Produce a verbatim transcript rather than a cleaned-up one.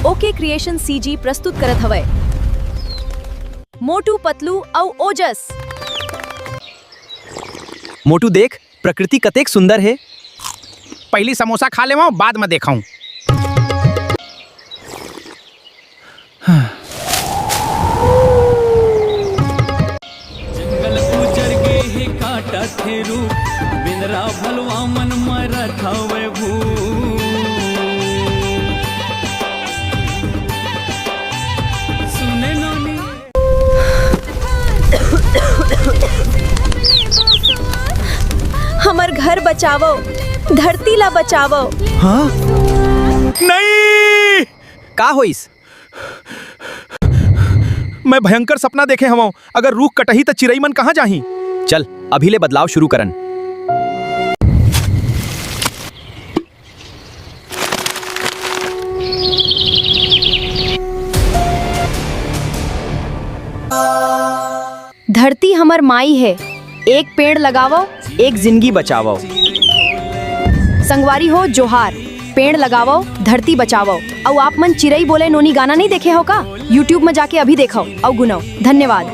OK Creation CG प्रस्तुत करत हवय मोटू पतलू अउ ओजस। मोटू देख, प्रकृति कतेक सुंदर हे। पहिली समोसा खा लेवंव, बाद म देखंव। जंगल उजर गे हे, काटत हे रूख, बेंदरा भलुवा मन मरत हवय भूख। सुने नोनी। हमर घर बचावव, धरती ला बचावव। हाँ? नहीं! का होइस? मैं भयंकर सपना देखे हवंव। अगर रूख कटही, त चिरई मन कहाँ जाही? चल, अभी ले बदलाव शुरू करन। धरती हमर माई हे, एक पेड़ लगावव, एक जिंदगी बचावव। संगवारी हो, जोहार। पेड़ लगावव, धरती बचावव। अउ आप मन चिरई बोले नोनी गाना नहीं देखे हो का? YouTube म जाके अभी देखव अउ गुनव। धन्यवाद।